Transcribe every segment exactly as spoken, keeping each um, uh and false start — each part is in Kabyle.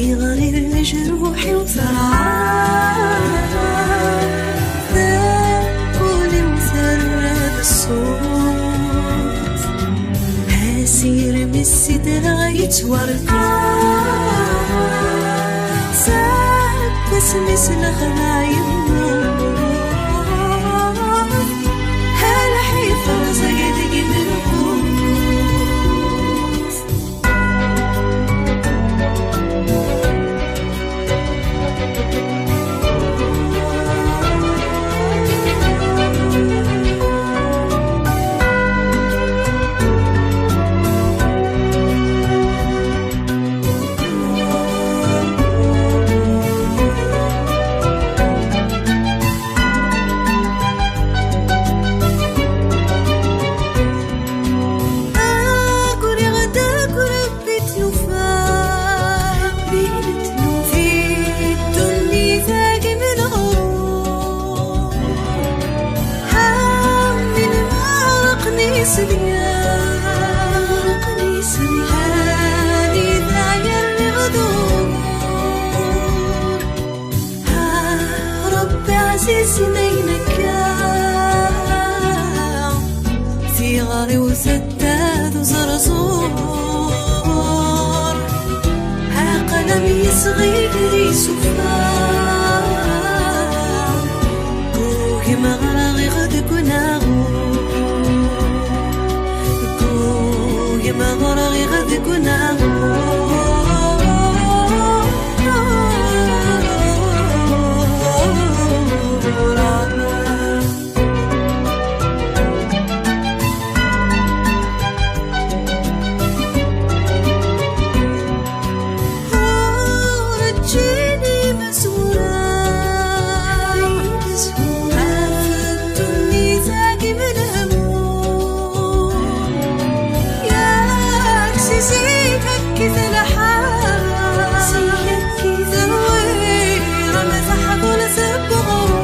Iɣli lejruḥ-iw terɛa, taquli-w terra d ṣṣut. Asirem i sidreɣ yettwarqa, seg wasmi s lexdeɛ yemmut. Lḥif rẓag deg imenqus. Aguriɣ-d akk Rebbi tlufa, Rebbi tlufa, di ddunit-agi menɣur. Amin merqen isebgan, merqen isebgan, ad idɛi rriɣ d ugur. Ah, Rebbi ɛzizen ayen akka, tiɣri-w tedda d uẓerẓur. Aql-am yesɣi d isufa, ugim ɣriɣ deg unaɣur. Ugim ɣriɣ deg unaɣur. Ur ǧǧin imezwura ɣef ddunit-agi menhmum. Yak si zik akkit lḥal, terwi rrmz ḥḍul seg uɣrum.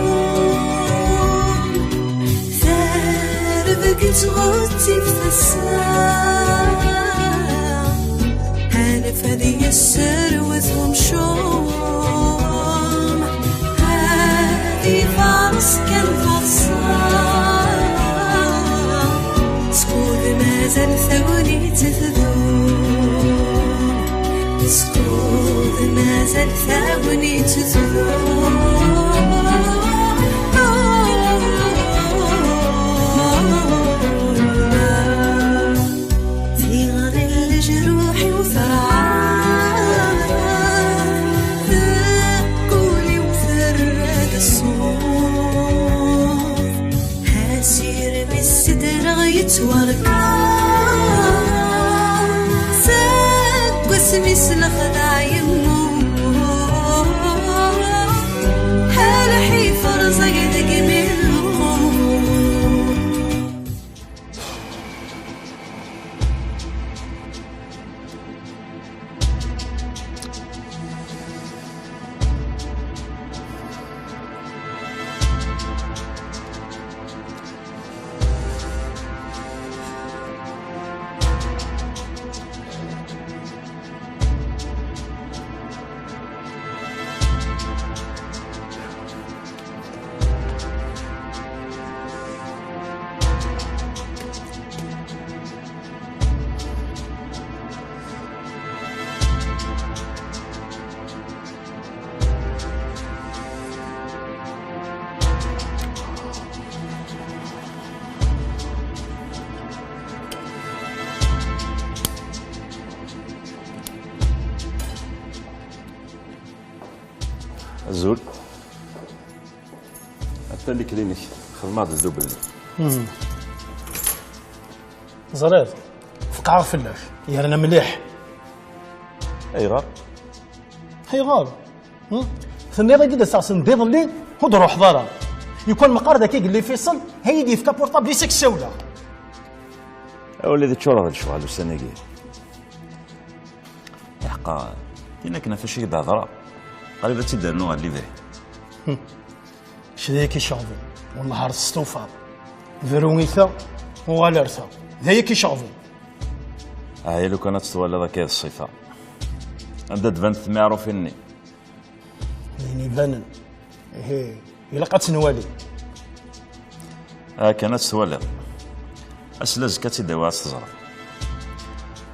Tarbek tɣettib tasa, anef ad yesserwet umcum, ad ifares kan taḍsa. Skud mazal tagnit tdum, skud mazal tagnit tdum. Tiɣri n lejruḥ-iw terɛa, taquli-w terra-d ṣṣut. Asirem i s-ddreɣ yettwarqa, seg wasmi s lexdeɛ yemmut. Lḥif rẓag deg imenqus. Azul. Atan leklinik. Xedmeɣ-d ddubel. Hmm. Ẓriɣ, feqɛeɣ fell-ak, yerna mliḥ. Ayɣer? Ayɣer? Hmm? Tenniḍ-agi-d aseɣsen d iḍelli, ur d-ruḥeḍ ara. Yukan meqqar d akka yelli Faisal, ha yi-d-yefka portable-is ad k-ssawleɣ. Awal ad ččureɣ d lecɣal ussan-agi. Iḥeqqa, tin akken ɣef acu i d-hedreɣ, qrib ad tt-id-rnuɣ ɣer libri. Hmm. Kečč d ayagi iceɣben, wellah ar testufaḍ. Bru i ta, uɣal ar ta. D ayagi iceɣben. Aha, lukan ad tt-twaliḍ akka d ṣṣifa. Anda d-banent tmiɛrufin-nni? D ayen ibanen. Ihi, ilaq ad tt-nwali. Akken ad tt-twaliḍ. Ass n azekka ad tt-id-awiɣ ad tt-teẓreḍ.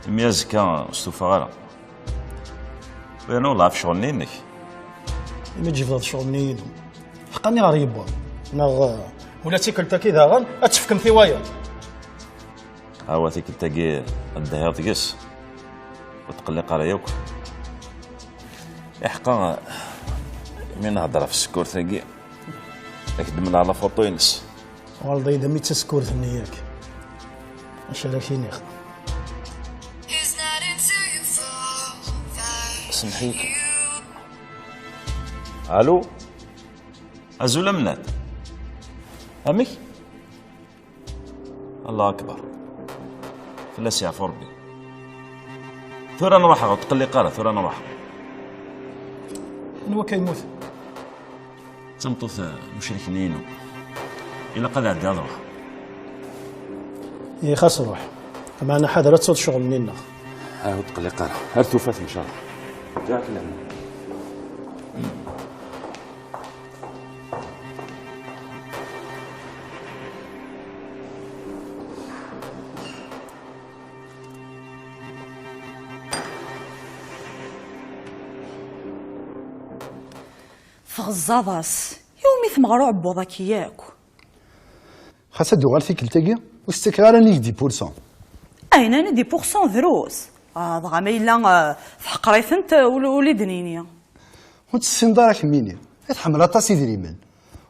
Imi azekka ur stufaɣ ara. U yerna wellah ɣef ccɣel-nni-inek. Imi tjebdeḍ ccɣel-nni-inu, ḥqa nniɣer yewweḍ. Neɣ, uh, ula d tikkelt-agi daɣen ad tefkemt i wayeḍ. Awa tikkelt-agi ad d-tahiḍ deg-s. Ur tqelliq ara yakk. Iḥqa, mi nhedder ɣef tsekkurt-agi, ad k-d-menɛeɣ lafuṭu-ines. Tuɣaleḍ-iyi-d am tasekkurt-nni, yak? Acu ara k-iniɣ? Semmeḥ-iyi kan. Alu? Azul a Mnat. Amek? Allahu akbar. Fell-as yeɛfu Rebbi. Tura nruḥ, ur tqelliq ara, tura nruḥ. Anwa akka yemmuten? D tameṭṭut, eh, n ucrik-nni-inu. Ilaq ad ɛeddiɣ ad ruḥeɣ. Ihi xas ruḥ. Meɛna ḥader ad ttuḍ ccɣel-nni-nneɣ. Ah, ur tqelliq ara. Ar tufat, ncallah. Ǧaɛek lehna. Tɣeẓẓaḍ-as. Iwumi tmeɣra uɛebbuḍ-agi yakk? Xas ad d-uɣal tikkelt-agi, ur s-ttakeɣ ara nnig dix pour cent. Ayen-nni dix pour cent drus. Ah, dɣa ma yella, ah, teḥqer-itent, ah, ul-, ul i d-nini. Ur tt-tessineḍ ara kemmini. Tḥemmel aṭas idrimen.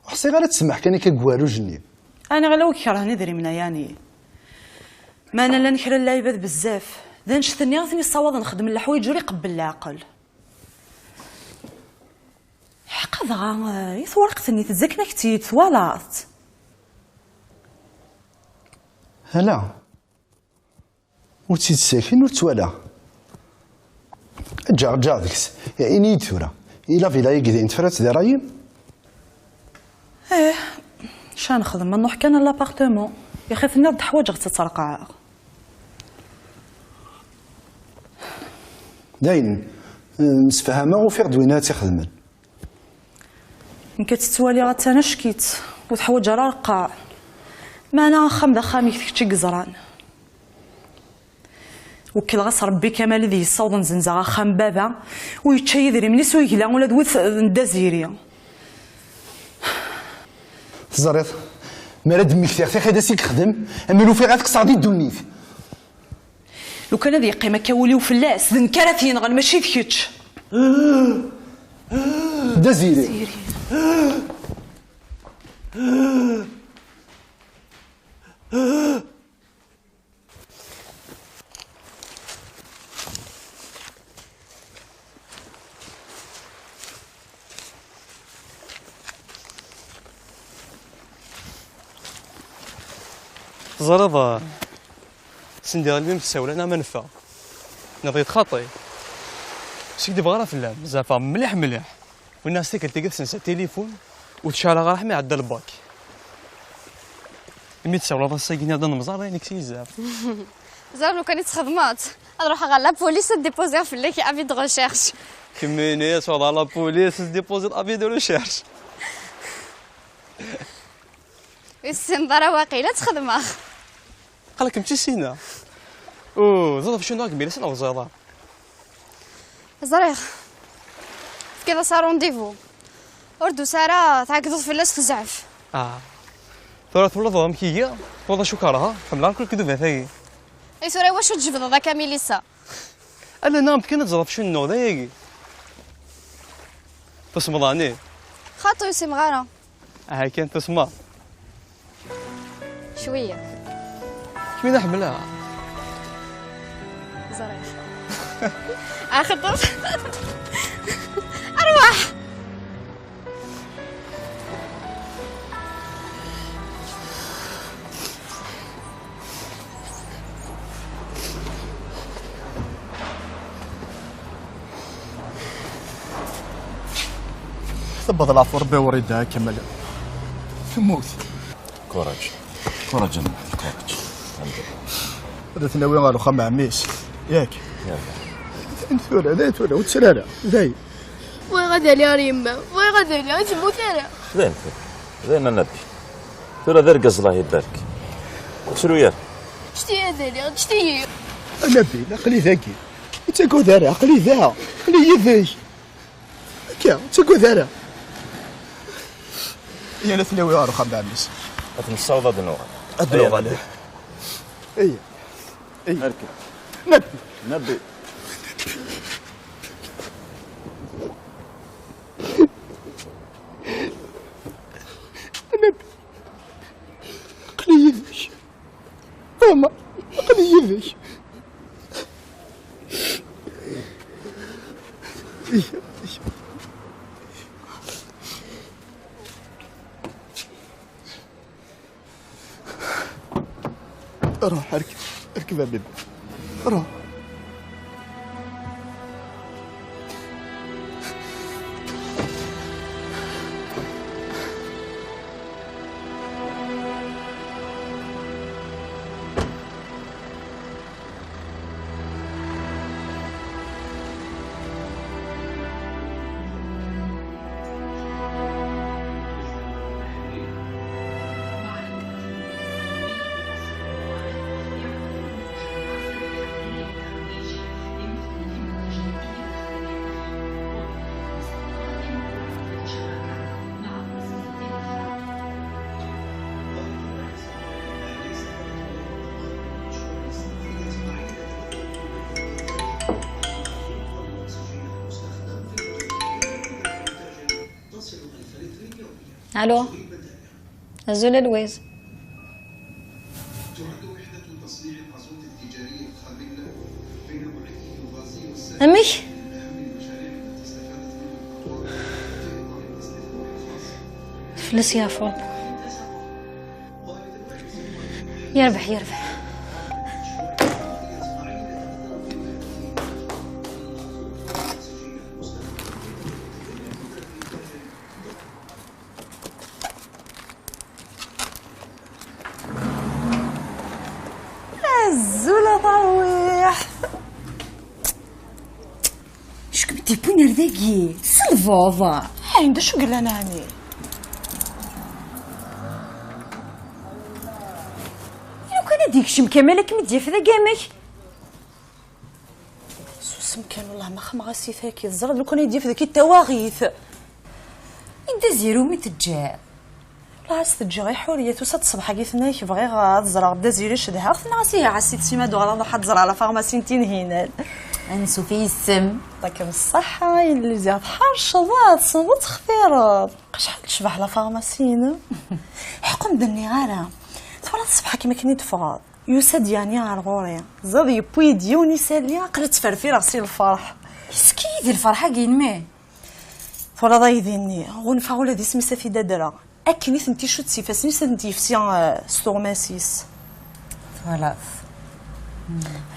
Ur ḥṣiɣ ara tsemmeḥ kan akka deg ugerruj-nni. Aniɣ la ur kerhen idrimen-a yani? Ma nella kra n lɛibad bezzaf, d annect-nni i ten-yessawaḍen xedmen leḥwayeǧ ur iqebbel leɛqel. Ḥqa dɣa, eh, i tewriqt-nni tezzi akken ad k-tt-yid twalaḍ-tt? Ala. Ur tt-id-ssakin, ur tt-walaɣ. Ǧǧeɣ, ǧǧeɣ deg-s. Ini-yi-d tura. I la villa-agi d ayen tefra-tt di ṛṛay-im? Eh, ca nexdem, ma nruḥ kan à l'appartement. Yaxi tenniḍ-d ḥwaǧeɣ-tt ad tt-reqɛeɣ. Dayen, eh, msefhameɣ, ufiɣ-d win ara tt-ixedmen. Nekk ad tt-ttwaliɣ attan acek-itt, ur teḥwaǧ ara areqqeɛ. Meɛna axxam d axxam-ik, d kečč i yeẓran. Wekkleɣ-as Rebbi Kamal i d-yessawḍen zenzeɣ axxam n baba, u yečča idrimen-is u yegla ula d wid n Dda Ziri. Teẓriḍ, mi ara d-mmektiɣ tixidas i yexdem, am win ufiɣ ad t-kkseɣ di ddunit. Lukan ad yeqqim akka wul-iw fell-as, d nekk ara t-yenɣen, mačči d kečč. Dda Ziri. Ziri. Teẓriḍ, ah, sendiɣ almi m-tsawla neɣ ma neffeɣ. Nniḍ-iyi-d xaṭi. Seg d-bɣara fell-am, zeɛfeɣ mliḥ mliḥ. Winna s tikkelt-agi tsensa tilifun, u tecɛel aɣrah mi iɛedda lbak. Imi tsawleḍ ass-agi-nni ad nemẓer, d ayen yeksizaf. Ẓer lukan i txedmeḍ. Ad ruḥeɣ ɣer la police ad déposer fell-ak avis de recherche. Kemmini ad truḥeḍ ɣer la police ad déposer avis de recherche. Ur tessineḍ ara waqil ad txedmeɣ. Qal-ak mtissineɣ. U ẓriɣ acu nniɣ kemmini s lewẓiḍa. Ẓriɣ. Tefkiḍ-as rendez-vous. Ur d-tusi ara, tɛeggdeḍ fell-as tezɛef. Ah. Tura twalaḍ amek iga? Twalaḍ acu kerheɣ? Ḥemmleɣ akk lekdubat-agi. I tura iwacu tjebdeḍ akka Milissa? Ala, nniɣ-am-d kan ad teẓreḍ acu nnuɣ d ayagi. Tusmeḍ ɛni? Xaṭi ur usimeɣ ara. Aha kan tusmeḍ. Cwiya. Kemmini ḥemmleɣ. Ẓriɣ. Axeṭṭef. Arwaḥ. Tewweḍ leɛfu Rebbi Wrida Kamal. Temmut. Kuraǧ. Kuraǧ a Mehdi, kuraǧ. Ad t-nawi ɣer uxxam n ɛemmi-s. Yak? Yalla. Tura, d ayen tura, ur ttru ara. D ayen. Bɣiɣ ad aliɣ ar yemma. Bɣiɣ ad aliɣ, ur temmut ara. D ayen tura. D ayen a Nabbi. Tura d argaz, Allah ibarek. Ur ttru ara. Ǧǧet-iyi ad aliɣ, ǧǧet-iyi. A Nabbi, aql-i dagi. Ur ttagad ara, aql-i da. Aql-i yid-k. Akka, ur ttagad ara. Yal ad t-nawi ɣer uxxam n ɛemmi-s. Ad t-nessaweḍ ad d-nuɣal. Ad d-nuɣal. Aya, Nabbi. Aya. Aya. Arkeb. Nabbi. Nabbi. Nabbi. Aql-i yid-k. Mama, aql-i yid-k. Ruḥ, rkeb, rkeb a baba. Ruḥ. Allô. Azul a Lwiz. Amek? Fell-as yeɛfu Ṛebbi. Yerbeḥ, yerbeḥ. Azul a tarwiḥt. Acu kem-d-yewwin ar dagi? Tselbeḍ. Ayen d acu yellan ɛni? Lukan ad d-yekcem Kamal ad kem-id-yaf dagi amek? Susem kan, wellah ma xemmeɣ-as i taki. Teẓriḍ lukan ay d-yaf daki d tawaɣit. Anda ziru mi teǧǧa? Wellah as-teǧǧiɣ i Ḥuriya, tusa-d ṣṣbeḥ-agi tenna-ak bɣiɣ ad ẓreɣ Dda Ziri cedhaɣ-t, tenna-as ihi ɛass-it sima d-uɣaleɣ ad ṛuḥeɣ ad ẓreɣ la pharmacie n Tinhinan. Ansuf i yis-m. Ṭakem ṣṣeḥḥa, yelli ziɣ tḥerceḍ, tessneḍ ad textireḍ. Acḥal tecbeḥ la pharmacie-inem. Ḥeqq ur m-d-nniɣ ara. Twalaḍ ṣṣbeḥ-agi mi akken i d-teffɣeḍ. Yusa-d yeɛni ɣer ɣur-i. Ziɣ yewwi-d yiwen isalli, aql-i ttferfireɣ si lferḥ. Yeski-yi di lferḥ-agi-inem. Twalaḍ aydi-nni, ɣunfaɣ ula d isem-is ad t-id-adreɣ. Akken i tent-icudd s ifassen-is, ad tent-yefsi, eh, s tuɣmas-is. Twalaḍ.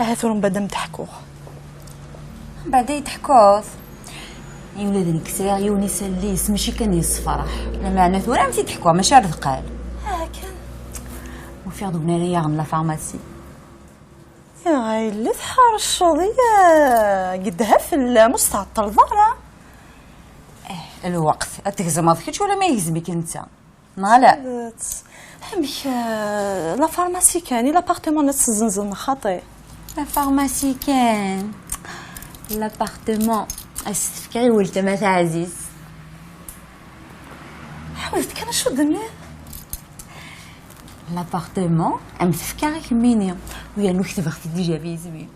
Ahat ur mbaddam d-ḥkuɣ. Mbeɛd ay d-ḥkuḍ. I ula d nekk sɛiɣ yiwen isalli-s, mačči kan yessefraḥ. Lameɛna tura am t-id-ḥkuɣ, mačči ar deqqal. Akken. Ufiɣ-d win ara yaɣen la pharmacie. Ya yelli tḥerceḍ, ya gedha fell-am, ur s-tɛeṭṭleḍ ara. Eh, lweqt, ad tgezmeḍ kečč wala ma yegzem-ik netta. Neɣ ala? Amek, eh, la pharmacie kan, i l'appartement ad tt-ssenzem xaṭi? La pharmacie kan. L'appartement, ad s-t-fkeɣ i weltma taɛzizt. Ḥawdet kan acu d-tenniḍ. L'appartement, am tefka i kemmini, u yernu ketbeɣ-t-id déjà f yisem-im.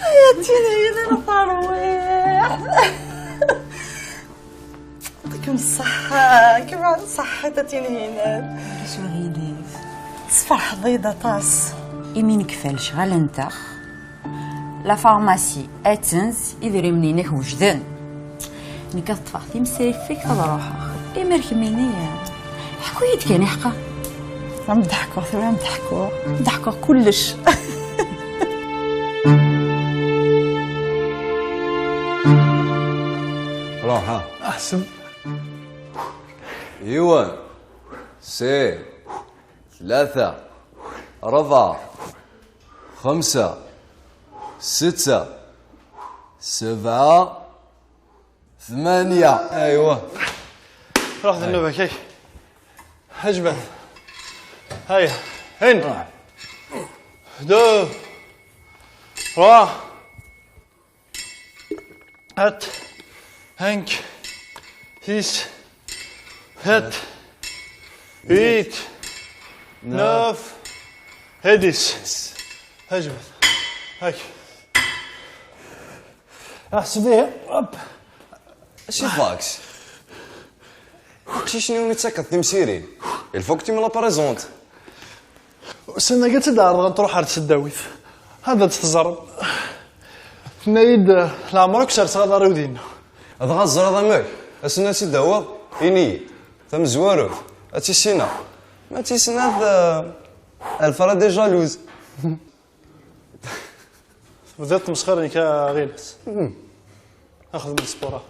Ay a Tinhinan a tarwiḥt. Yɛṭikem ṣṣeḥḥa, kem ṣeḥḥit a Tinhinan. Ulac aɣilif. Tesferḥeḍ-iyi-d aṭas. Imi nekfa lecɣal-nteɣ, la pharmacie attan, idrimen-inek wejden. Nekk ad ṭṭfeɣ timsriffegt ad ruḥeɣ. Imir kemmini, ḥku-yi-d kan iḥqa. Am d-ḥkuɣ, tura am d-ḥkuɣ. D-ḥkuɣ kullec. Ruḥ, ha. Aḥseb. Yiwen, sin, tlata, rebɛa, xemsa, setta, Sebɛa, tmanya. Aywa. Ruḥ d nnuba-k, ay. Hejbet. Haya. Hin. Deux. Trois. Hat. Hank. Six. Hat. Huit. Neuf. Hedis. Hejbet. Hak. Aḥseb ihi. Hop. Acu fax? Aqcic-nni umi tettakeḍ timsirin. Il faut que tu me le présentes. Ussan-agi ad tt-id-ɛerḍeɣ ad truḥ ɣer tesdawit. Ad tt-teẓrem. Tenna-yi-d, "Leɛmer akk serseɣ aḍar-iw dinna." Dɣa teẓriḍ amek? Ass-nni ad tt-id-tawiḍ, ini-yi-d. Tamezwarut, ad tt-issineɣ. Ma tt-issen ad, eh, elle fera des jalouses. Tebdiḍ tmesxir-nnek a Ɣilas. Axdem lsport.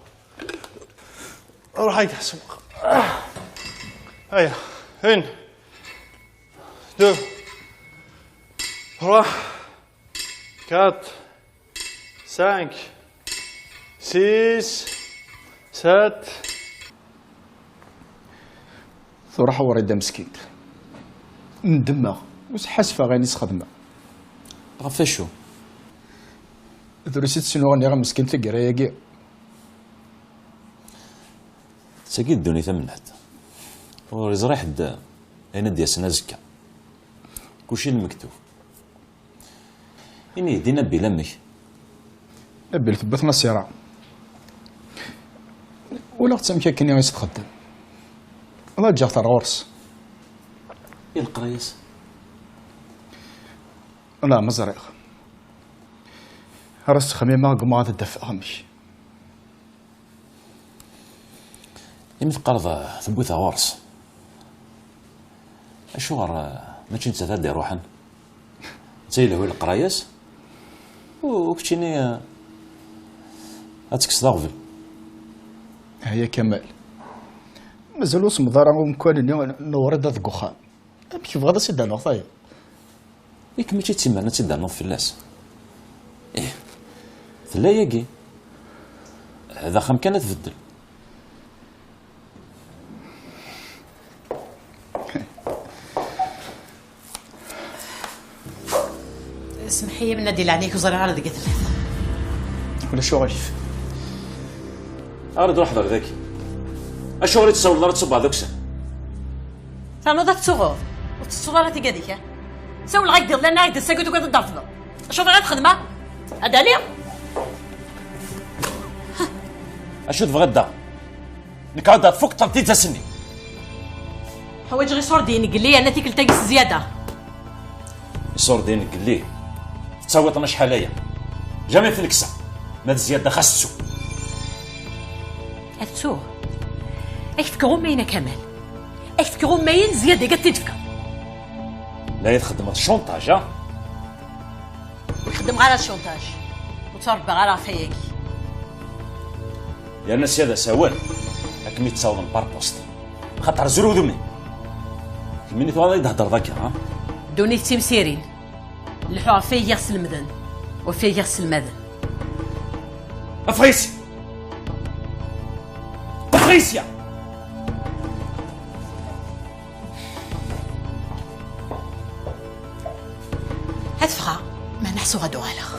Ruḥ ay ḥseb. Aya. Une. Deux. Trois. Quatre. Cinq. Six. Sept. Truḥ Wrida meskint. Ndemmeɣ, ur s-ḥasfeɣ ayen i s-xedmeɣ. Ɣef acu? Drus i tesnuɣ niɣ meskint taggara-agi. Tagi d ddunit a Mennad. Ur iẓri ḥedd ayen ad d-yasen azekka. Kulci lmektub. Ini-yi-d i Nabil amek? Nabil tewwet Nasira. Ulaɣ-tt amek akken i s-txeddem. Ad ǧǧeɣ-t ar ɣur-s. I leqraya-s? Ala, ma ẓriɣ. Ar ass-a xemmimeɣ ggummaɣ ad d-afeɣ amek. Imi teqqareḍ, eh, tewwi-t ɣur-s. Acuɣer, eh, mačči nettat ad d-iruḥen? Netta yelha i leqraya-s, u, u keččini, eh, ad tekkseḍ aɣbel. Haya Kamal. Mazal ur semmeḍ ara umkan-nni n Wrida deg uxxam. Amek tebɣiḍ ad s-id-rnuɣ tayeḍ? Yak mačči d timmerna ad tt-id-ternuḍ fell-as. Ih, tella yagi. D axxam kan ad tbeddel. Semmeḥ-iyi, Mennad, di leɛnaya-k, ur ẓriɣ ara deg i telliḍ. Ulac uɣilif. Ar d-ruḥ ɣer dagi. Acuɣer i tessawleḍ ara ad tṣubbeḍ ukessar? Ternuḍ ad tettuɣeḍ. Ur tettettuḍ ara tigad-ik, ha? Sawleɣ-ak-d iḍelli, nniɣ-ak-d ass-agi ur tugadeḍ ad d-trefdeḍ. Acu bɣiɣ ad xedmeɣ? Ad aliɣ? Acu tebɣiḍ daɣ? Nekk ad d-tfukkeḍ tidas-nni. Ḥwaǧeɣ iṣurdiyen n yelli yerna tikkelt-agi s zzyada. Iṣurdiyen n yelli tettawiḍ-ten acḥal aya. Jamais tneksa. Ma d zzyada xas ttu. Ad ttuɣ. Ad k-fkeɣ ummayen a Kamal. Ad k-fkeɣ ummayen zzyada-agi ad t-id-fkeɣ. La yi-txeddmeḍ chantage, a? Ur xeddmeɣ ara chantage. Ur ttrebbiɣ ara ɣef wayagi. Yerna sya d asawen ad kem-id-ttawḍen par poste. Xaṭer zru udem-im. Kemmini tuɣaleḍ ad d-theddreḍ akka, ha? Ddunit d timsirin. Leḥḥu ɣef wayagi ɣ-slemden, ɣef wayagi ɣ-sselmaden. Ffeɣ isi! Ffeɣ isi! Ad ffɣeɣ, meɛna ḥṣuɣ ad uɣaleɣ.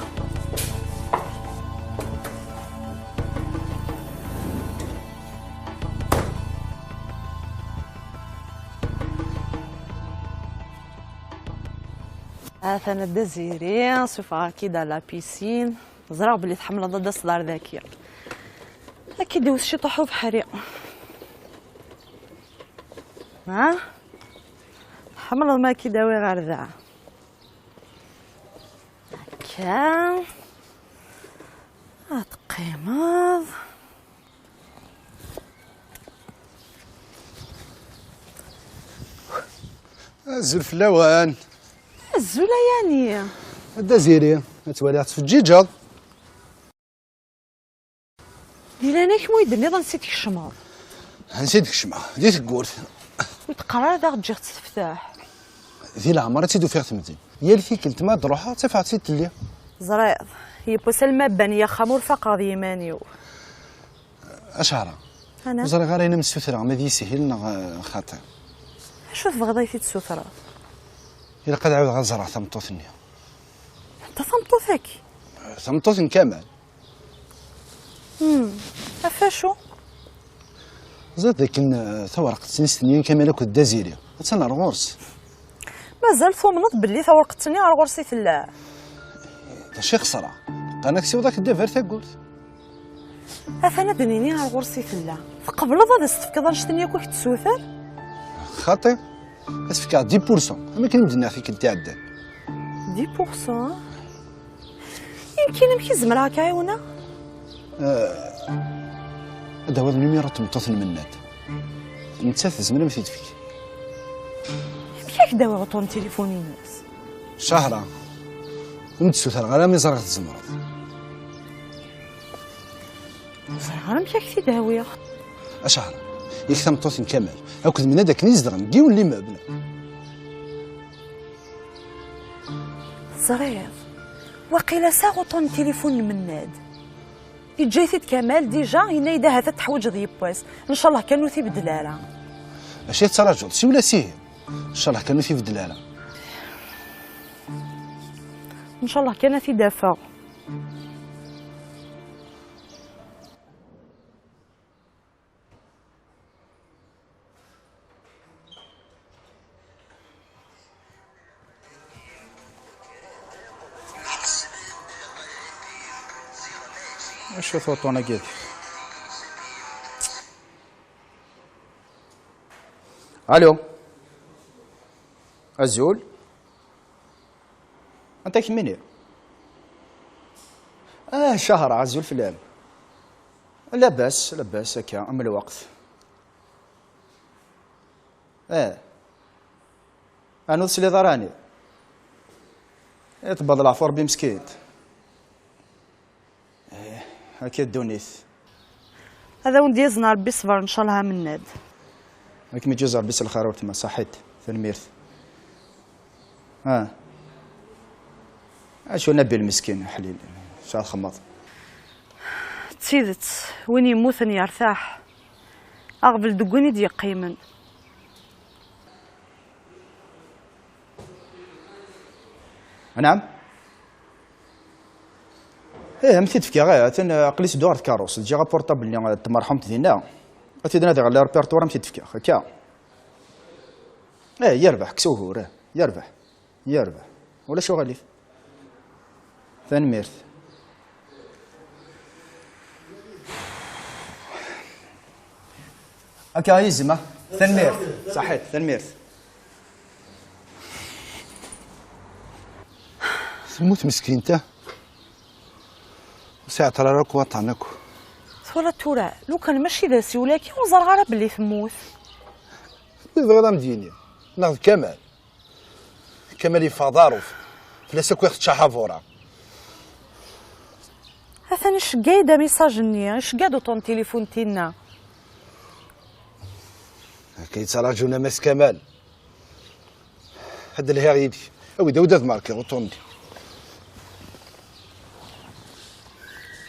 Atan a Dda Ziri, ssufɣeɣ-k-id à la piscine. Ẓriɣ belli tḥemmleḍ ad d-taseḍ ar daki. Ad k-id-iwet ciṭuḥ ubeḥri. Ha? Tḥemmleḍ ma k-id-awiɣ ɣer da? Akka. Ad teqqimeḍ. Azul fell-awen. Azul a Yani. A Dda Ziri, ad twaliɣ tfeǧǧiǧeḍ. Di leɛnaya-k, ma ur yi-d-tenniḍ ansi tkecmeḍ? Ansi d-kecmeɣ? Di tewwurt. Ur d-qqar ara d aɣ-ǧǧiɣ-tt tefteḥ. Di leɛmer ad tt-id-ufiɣ temdel. Yal tikkelt ma d-ruḥeɣ, ttafeɣ-tt-id telli. Ẓriɣ. Yiwwas alma bban i axxam ur faqeɣ d yiman-iw. Acahra. Ana? Ur ẓriɣ ara ayen am ssutreɣ, ma d yishil neɣ, eh, xaṭi. Acu tebɣiḍ ad yi-t-id-tessutreḍ? Ilaq ad ɛawdeɣ ad ẓreɣ tameṭṭut-nni. Anta tameṭṭut-agi? Tameṭṭut n Kamal. Hmm. Ɣef acu? Ẓriɣ dakken, eh, tawerqet-nni s-tenniḍ Kamal akked Daziri attan ar ɣur-s. Mazal tumneḍ belli tawerqet-nni ar ɣur-s i tella? D acu i xesreɣ? Qqaren-ak siweḍ-ak-d ɣer tagurt. Atan ad d-nini ar ɣur-s i tella. Tqebleḍ ad as-tefkeḍ annect-nni akk i k-tessuter? Xaṭi. Ad s-fkeɣ dix pour cent, am akken i m-d-nniɣ tikkelt iɛeddan. Dix pour cent? Imkin amek i zemreɣ ad k-ɛiwneɣ? Eh, ad d-tawiḍ numéro n tmeṭṭut n Mennad. Nettat tezmer ad m-t-id-tefk. Amek ad ak-d-awiɣ uṭṭun n tilifun-ines? Cahra, ur m-d-ssutreɣ ara mi ẓriɣ tzemreḍ. Ur ẓriɣ ara amek ad ak-t-id-awiɣ. A Cahra, yak tameṭṭut n Kamal akked Mennad akken i zedɣen deg yiwen n l'immeuble. Teẓriḍ, waqila saɣ uṭṭun n tilifun n Mennad. Yeǧǧa-t-id Kamal, déjà, yenna-yi-d ahat ad t-teḥwiǧeḍ yiwwas. Ncallah kan ur t-ibeddel ara. Acu i tettṛaǧuḍ? Siwel-as ihi. Ncallah kan ur t-ibeddel ara. Ncallah kan ad t-id-afeɣ. Acu-t uṭṭun-agi? Alo. Azul. Anta kemmini? Ah, Cahra, azul fell-am. Labas, labas, akka, am lweqt. Eh. Ɛni ur tesliḍ ara ɛni? Eh, tebbaḍ leɛfu Rebbi meskint. Eh, akka ddunit. Ad awen-d-yazen Rebbi ṣṣber, ncallah, a Mennad. Ad kem-iǧuz Rebbi s lxir a weltma, ṣaḥit, tanemmirt. Ah. Acu Nabil meskin, aḥlil, sɛa txemmeḍ. D tidet, win yemmuten yertaḥ. Aɣbel deg win i d-yeqqimen. Anɛam? Ih, am t-id-fkiɣ, ih, atan, eh, aql-i tedduɣ ɣer tkeṛṛust, ǧǧiɣ apurṭabl-nni, eh, n tmerḥumt dinna. Ad t-id-nadiɣ ɣer le répertoire, am t-id-fkiɣ, akka. Ih, yerbeḥ, kkes ugur, ih, yerbeḥ, yerbeḥ. Ulac uɣilif. Tanemmirt. Akka ay izem, ah. Tanemmirt. Ṣaḥit, tanemmirt. Temmut meskint, ah. Ur sɛiɣ ara akk waṭan akk. Twalaḍ tura, lukan mačči d asiwel-agi, ur ẓerreɣ ara belli temmut. Mi tebɣiḍ ad m-d-yini, neɣ d Kamal? Kamal yeffeɣ d aṛuf. Fell-as akk i ɣ-tečča ḥabura. Atan icegga-yi-d amisaj-nni, icegga-d uṭṭun n tilifun tinna. Akka yettraǧun a Mass Kamal. Ad d-lhiɣ yid-k. Awi-d, awi-d ad markiɣ uṭṭun-nni.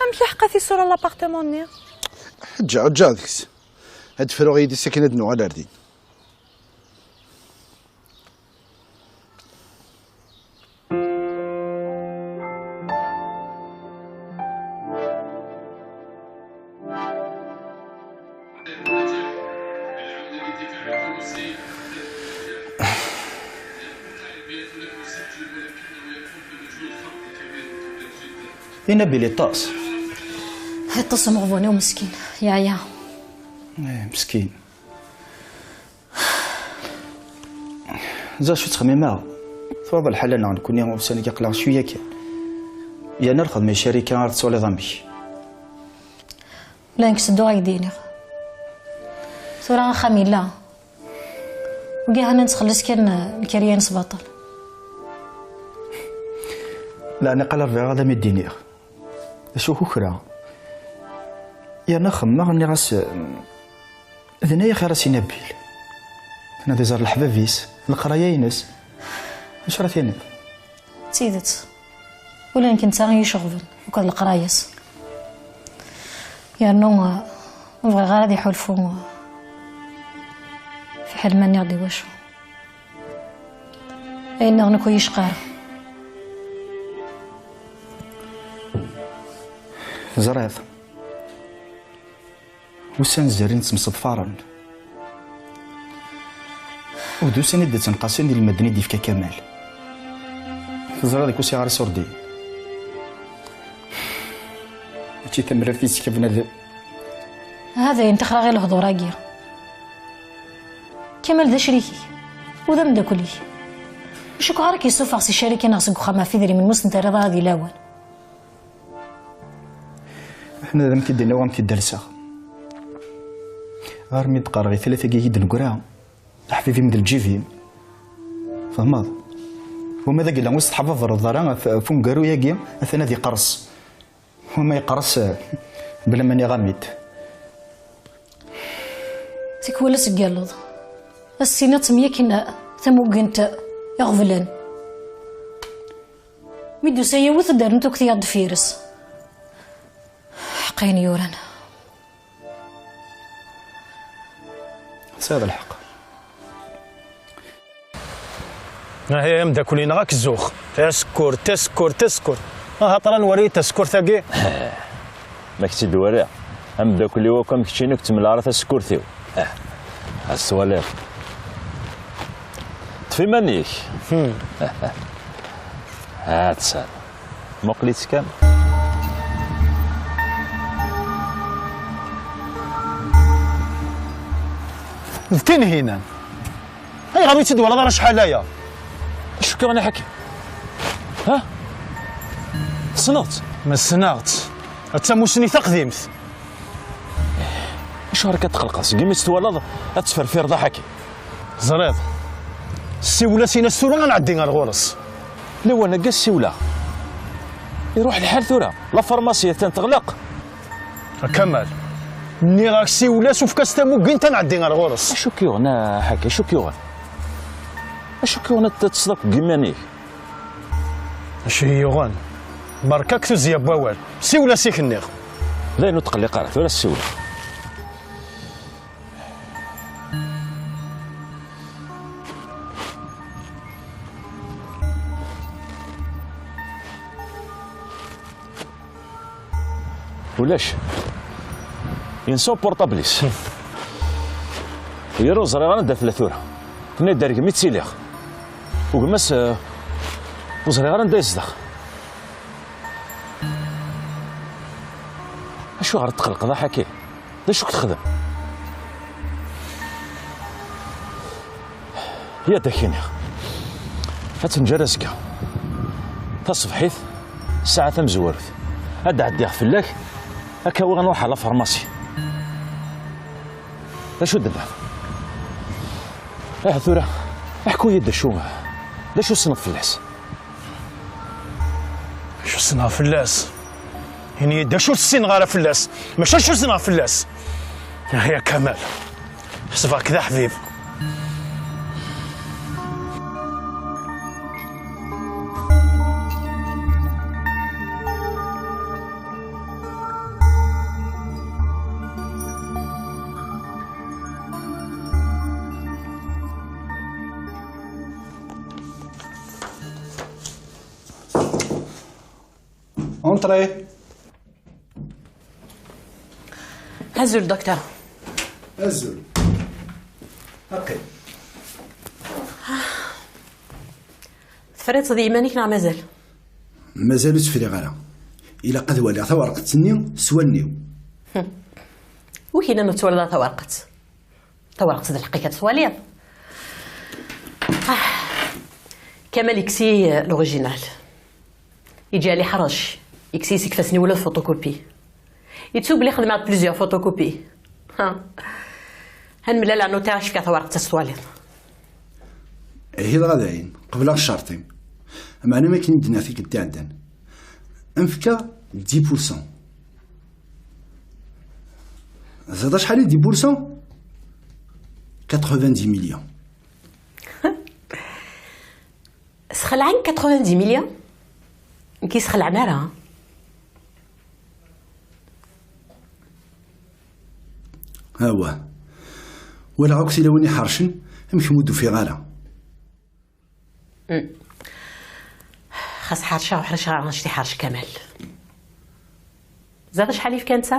Amek iḥeqqa tisura n l'appartement-nni? Ǧǧa, ǧǧa deg-s. Ad d-fruɣ yid-s akken ad nuɣal ar din. Dinna Bill iṭṭes. Iṭṭes umeɣbun-iw meskin, yeɛya. Eh, meskin. Ẓer acu ttxemmimeɣ. Twalaḍ lḥal-nneɣ nekkni ussan-agi aql-aɣ cwiya kan. Yerna lxedma icarika ar tettwaliḍ amek. La nekk tedduɣ ak-d-iniɣ. Tura axxam yella. Wigi hana nettxellis kan lkariya-ines baṭel. Leɛni qal rbiɣ ad am-id-iniɣ. D acu kukra? Yerna xemmeɣ, nniɣ-as, d nna axir-as i Nabil. Ad iẓer leḥbab-is, leqraya-ines. Acu ara tiniḍ? D tidet. Ula d nekk netta i yi-iceɣben akked leqraya-s. Yernu, uh, ur bɣiɣ ara ad iḥulfu, uh, fiḥel ma nniɣ-d i wacu. Ayen nniḍen akk ur yi-icqi ara. Teẓriḍ, ussan zerrin ttemseḍfaren. Ur d ussan i d-ttenqasen i lmadden i d-yefka Kamal. Teẓriḍ deg usiɣar iṣurdiyen. Mačči tamrart i yeskaben ad... Ha dayen tixraɣ i lehdur-agi. Kamal d acrik-ik, u d ameddakel-ik. Ur cukkeɣ ara k-yessufeɣ si ccarika neɣ seg uxxam ɣef idrimen, mu s-d-terriḍ ara di lawan. Aḥna d am-t-id-inna u am-t-id-alseɣ. Ɣer mi d-qqareɣ i tlata-agi i d-neggra, aḥbib-im d lǧib-im. Tfehmeḍ? Wama d agella ur s-teḥbabreḍ ara ɣef, ɣef uneggaru-agi, atan ad iqerres. Wama yeqres, eh, bla ma niɣ-am-id. Tikwal ad teggalleḍ. Ass-in ad temyakin tamugint iɣeblan. Mi d-tusa yiwet, ad d-rnunt akk tiyaḍ deffir-s. Ḥeqq ayen yuran. Tesɛiḍ lḥeqq. Ahi ay ameddakel-ineɣ, ad k-zuɣ. Tasekkurt, tasekkurt, tasekkurt. Aha, ṭran wari tasekkurt-agi. Ma k-tt-id-wariɣ, ameddakel-iw akk am keččini ur k-ttmel ara tasekkurt-iw. Ah, ad twaliḍ. Ṭṭef iman-ik. Hmm. Ha-tt-an. Muqel-itt kan. D Tinhinan. Ayɣer ur tt-id-twalaḍ ara acḥal aya? Acu k-yuɣen aḥaki? Ha? Tessneḍ-tt? Ma ssneɣ-tt. D tamussni taqdimt. Acuɣer akka tqelqeḍ? Seg imi tt-twalaḍ ad tferfireḍ aḥaki? Ẓriḍ, ssiwel-as, in-as tura ad nɛeddi ar ɣur-s. Lawan-agi ssiwleɣ. Iruḥ lḥal tura. La pharmacie attan teɣleq. A Kamal, nniɣ-ak siwel-as, efk-as tamugint ad nɛeddi ar ɣur-s. Acu k-yuɣen a ḥaki, acu k-yuɣen? Acu k-yuɣen ad teṭṭseḍ akk deg iman-ik? Acu iyi-yuɣen? Berka-k tuzzya n wawal. Siwel-as i k-nniɣ. Dayen ur tqelliq ara, tura ssiwleɣ. Ulac. Yensa uportablis. Yir ur ẓriɣ ara anda tella tura. Tenna-d ar gma i ttiliɣ. U gma-s, eh, ur ẓriɣ ara anda yezdeɣ. Acuɣer tqelqeḍ aḥaki? D acu k-texdem? Ya d ak-iniɣ. Ad tenǧer azekka. Taṣebḥit, ssaɛa tamezwarut. Ad d-ɛeddiɣ fell-ak, ad k-awiɣ ad nruḥ ɣer la pharmacie. D acu d-tenniḍ? Aha tura, ḥku-yi-d d acu, d acu tessneḍ fell-as? Acu ssneɣ fell-as? Ini-yi-d acu ur ssineɣ ara fell-as, mačči acu ssneɣ fell-as. Ah ya Kamal, ḥesbeɣ-k d aḥbib. Entrez. Azul, docteur. Azul. Aqi. Tefriḍ-tt d yiman-ik neɣ mazal? Mazal ur tt-friɣ ara. Ilaq ad waliɣ tawerqet-nni s wallen-iw. Wi k-yennan ur tettwaliḍ ara tawerqet? Tawerqet d lḥeqq-ik ad twaliḍ. Ah. Kamal yekkes-iyi l'original. Yeǧǧa-li ḥrec. Yekkes-iyi seg ifassen-iw ula d photocopie. Yettub belli xedmeɣ-d plusieurs photocopies. Ha. Ha nemlal ar notaire, ad k-fkeɣ tawerqet ad twaliḍ. Ihi dɣa dayen, qebleɣ ccerṭ-im. Meɛna ma akken i d-nniɣ tikkelt iɛeddan, ad m-fkeɣ dix pour cent. Teẓriḍ acḥal i dix pour cent? Quatre-vingt-dix millions. Sxelɛen quatre-vingt-dix millions? Nekk yesxelɛen ara. Awah. Walaɣ akk tilawin iḥercen, amek ur d-ufiɣ ara? Hmm. Xas ḥerceɣ ur ḥriceɣ ara anect iḥerc Kamal. Ẓriɣ acḥal yefka netta?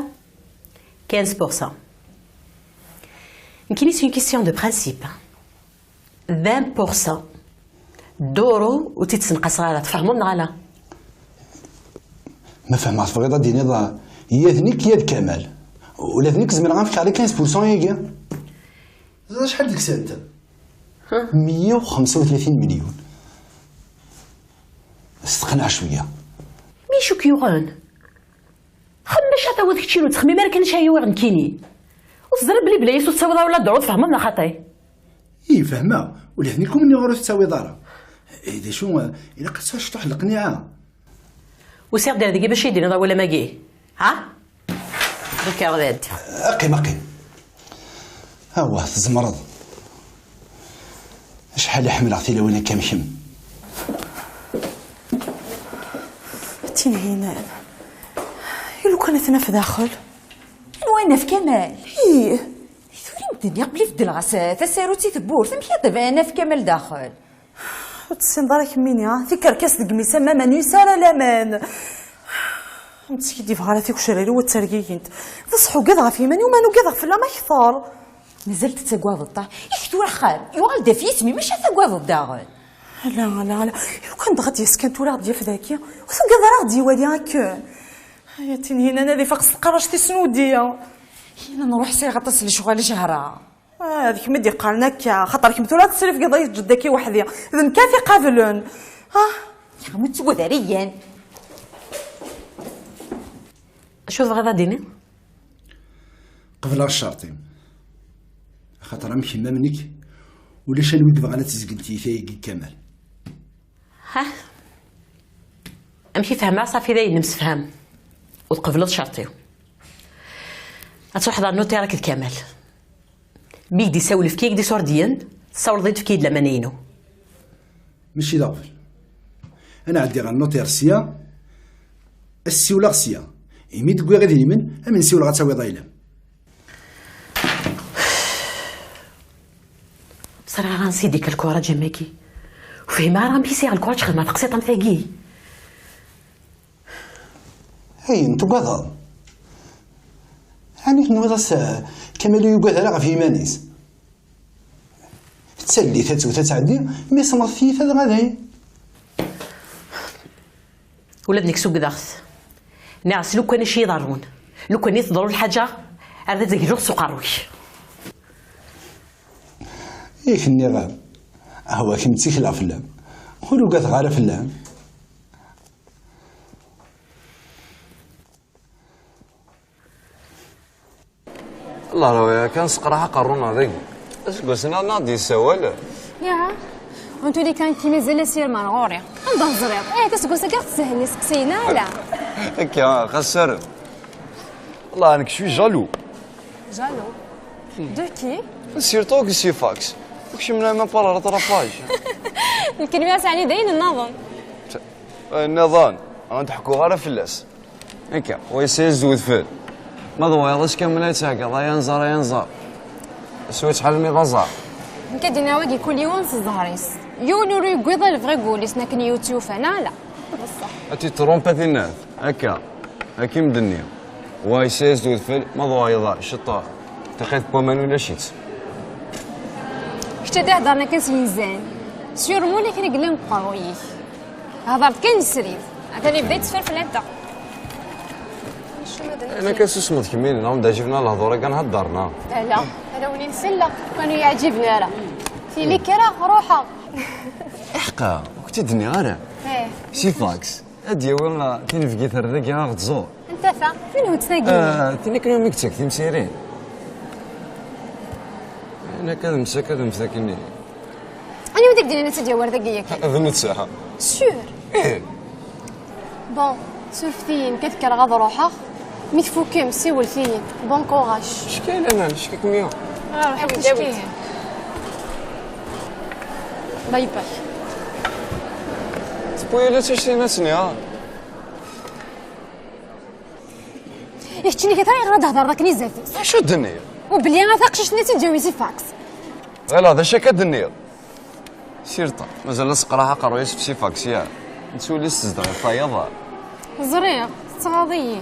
Quinze pour cent. Nekkini, c'est une question de principe. Vingt pour cent. Duru ur tt-id-ssenqaseɣ ara, tfehmeḍ neɣ ala? Ma fehmeɣ tebɣiḍ ad d-tiniḍ, ah, ya d nekk ya d Kamal. Ula d nekk zemreɣ ad m-fkeɣ les quinze pour cent-agi. Ẓriɣ acḥal deg-sent? Meyya u xemsa u tlatin milyun. Steqneɛ cwiya. Mi acu k-yuɣen? Xemmem acu tawiḍ keččini, ur ttxemmim ara kan acu ay yuɣ nekkini. Ur teẓriḍ belli bla-yas ur tettawiḍ ara ula d duru, tfehmeḍ neɣ xaṭi? Ih, fehmeɣ. Ula d nekk ur ur tettawiḍ ara. Eh, d acu, eh, ilaq ad tesɛuḍ cṭuḥ n leqniɛa. Usiɣ-d ar dagi bac i d-tiniḍ awal am-agi. Ha? Ḍekker ad ɛeddiɣ. Qqim, qqim. Awah, tzemreḍ. Acḥal i ḥemmleɣ tilawin akka am kemm. Tinhinan. I lukan ad t-naf daxel? Anwa ad naf Kamal? Ih. Tura i m-d-nniɣ belli beddleɣ-as tasarut i tewwurt. Amek i d-, ad naf Kamal daxel? Ur tessineḍ ara kemmini, ah? Tikerkas deg imi-s am aman yusa ara laman. Ur m-ttskiddibeɣ ara tigecrar-iw ad ttergigint. D ṣṣeḥ ugadeɣ ɣef yiman-iw, ma nugadeɣ fell-am akter. Mazal tettagadeḍ-t, ah? Ih, tura axxam yuɣal-d ɣef yisem-im, maca tagadeḍ daɣen. Ala, ala, ala. Lukan dɣa ad d-yas kan tura ad d-yaf dagi. Ur tugadeḍ ara ad d-iwali akken. Ay a Tinhinan, ad ifaq s tqerract-is n udi. Yella nruḥ sɛiɣ aṭas n lecɣal jehra. Ah, d kemm i d-iqqaren akka, xaṭer kemm tura tesrifgeḍ ay jedd-agi weḥd-i. D nekk ara t-iqablen. Ah, yeɣmi ttugad ara iyan. Acu tebɣiḍ ad d-tiniḍ? Qebleɣ ccerṭ-im. Axaṭer am kemm am nekk, ulac anwa i yebɣan ad tezgem tiyita-agi n Kamal. Ha? Amek i fehmeɣ, safi dayen nemsefham. Ur tqebleḍ ccerṭ-iw. Ad truḥeḍ ɣer notaire akked Kamal. Mi k-d-isawel, efk-iyi-d isurdiyen, tessawleḍ-iyi-d, efk-iyi-d lamana-inu. Mačči d aɣbel. Ad nɛeddi ɣer notaire sya, ad ssiwleɣ sya. Imi d-wwiɣ idrimen, am nsiwleɣ ad tawiḍ ayla-m. Ẓriɣ ara ansi d-ikka lkuraǧ am wagi. Ur fhimeɣ ara amek i sɛiɣ lkuraǧ xedmeɣ taqsiṭ am tagi. Ayen tugadeḍ? Ɛni tenwiḍ-as, eh, Kamal ur yugad ara ɣef yiman-is? Ttallit ad tewt ad tɛeddi, mi semɣet tiyita dɣa dayen. Ula d nekk sugdeɣ-t. Nniɣ-as lukan acu iḍerrun, lukan i teḍru lḥaǧa, ar d ad agluɣ s uqerruy. I k-nniɣ, ahwa kemm ttikleɣ fell-am, ur ugadeɣ ara fell-am. Lehrawi kan seqraḥ aqerru-nneɣ dagi. Aseggas-nni ad d-yessawal. Ya, en tous les cas, nekki mazal asirem ar ɣur-i. Anda teẓriḍ? Eh, aseggas-agi ɣ-teshel iseqsiyen, ala. Akka, xas arem. Wallah, nekk je suis jaloux. Jaloux? De qui? Surtout que c'est fax. Kecmen même pas la rattrapage. Lkelma-s ɛni d ayen nniḍen? Nniḍen, ur d-ḥekkuɣ ara fell-as. Akka, wa yessayes d wedfel. Ma d wayeḍ ass kamel ay ttɛeggiḍ, ay anẓar, ay anẓar. Switt ḥalmi d aẓar. Nekk ad d-iniɣ wagi kul yiwen s zzher-is. Yiwen ur yewwiḍ a lebɣi n wul-is, akken i tt-yufan, ala. Ad t-itrump a tinnat, akka. Akka i m-d-nniɣ. Wa yessayes d wedfel, ma d wayeḍ, ceṭṭa. Tiqit n waman ulac-itt. Kečč ad iheddren akken s yinzan. Sur mul akken i yellan deg uqerruy-ik. Hḍer-d kan srid. Atan yebda yetteffer fell-anteɣ. Acu ma d nekk? Anak asusmeḍ kemmini, neɣ m-d-ɛǧibna lehdur-agi nhedder, neɣ? Ala, ala win i nsella, kan ur yi-ɛǧiben ara. Tili kkreɣ, ruḥeɣ. Iḥqa, ur k-tt-id-nniɣ ara. Eh. Si fax, ad d-yawi, ah, tinebgit ar dagi ad ɣ-tẓur. Anta ta? Tin hut tagi? Ah, tin akken umi yetteg timsirin. Anak ad msakadem takinni. Anwa i d ak-d-yennan ad tt-id-yawi ar dagi yakan? D netta. Sûr? Ih. Bon, surfet-iyi, nekk ad kkreɣ ad ruḥeɣ. Mi tfukem, siwlet-iyi. Bon courage. Acku laman, acku kem-yuɣ. Ah, ruḥ ad kem-d-awi. Bye bye. Tewwi-yi-d ad tt-id-tiniḍ. Keččini kata ayɣer ad d-hedreḍ akken i zdat-s? Acu d-tenniḍ? U belli a taqcict-nni i tt-id-yawi si fax. Ɣileɣ d acu akka d-tenniḍ? Sirṭa, mazal la seqraḥ aqerruy-is f si fax, ya. Nettwali-s tezdeɣ ɣef tayeḍ. Ẓriɣ, tettɣaḍ-iyi.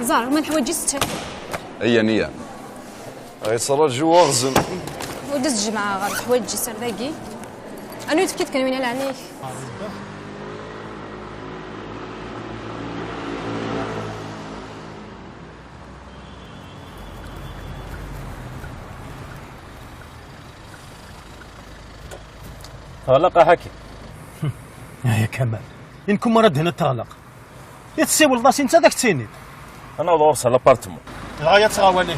Ẓer, ma neḥwaǧ-itt. Iyyan, iyyan. Ɣittṛaǧu uɣzen. Ur d-as-jemɛeɣ ɣer leḥwaǧ-is ar dagi. Anu tefkiḍ kan win ala ɛni-k. Teɣleq a Ḥakim. Aya Kamal. Inkum ara d-hina teɣleq. I tessiwleḍ-as i netta ad ak-tt-tiniḍ. Ad naweḍ ɣur-s à l'appartement. Dɣa ya ttɣawali.